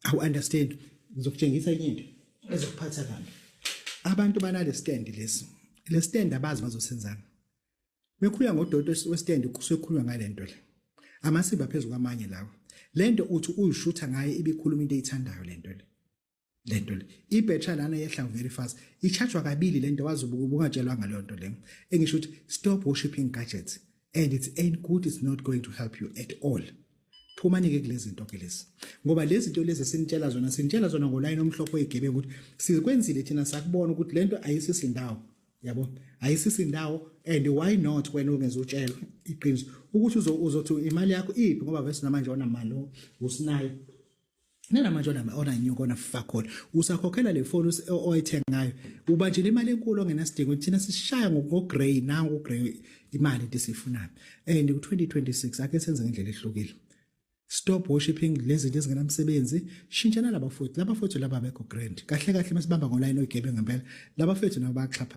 Awu understand, ngizokutshengisa enye into ezokuphatha kabi. Abantu banale stand lesi, le stand abazi bazosenzani. Bekhulunywa ngodoti westand, kusekhulunywa ngale nto le, amasimba phezu kwamanye lawo. Lento uthi uyishutha ngayo ibikhuluma into eyithandayo lento le. Lento le ibhetha lana yehla very fast, i-chargewa kabili lento. Wazi ubungatshelwa ngaleyo nto le engisho ukuthi stop worshiping gadgets and it ain't good, it's not going to help you at all. Phumani-ke kulezi zinto ke lezi, ngoba lezi zinto lezi sinitshela zona, sinitshela zona ngolayini omhlophe oyigebengu, ukuthi sikwenzile thina, sakubona ukuthi lento ayisisindawo, yabo, ayisisindawo. And why not wena ungeze utshelwe iqiniso ukuthi uzothi imali yakho iphi? Ngoba vese namanje onamali usinayo nena manje ona nyuka ona fakhona, usakhokhela le phone oyithengayo, ubanjile imali enkulu ongenasidingo. Thina sishaya ngo-grey nangu grey imali into esiyifunayo. And ku-2026 ake senze ngendlela ehlukile. Stop worshiping lezi zinto ezingenamsebenzi. Shintshana laba futhi, laba futhi laba abekho grand kahle kahle. Masibamba ngolayini oyigebengu ngempela, laba fethu nabo bayaxhapha.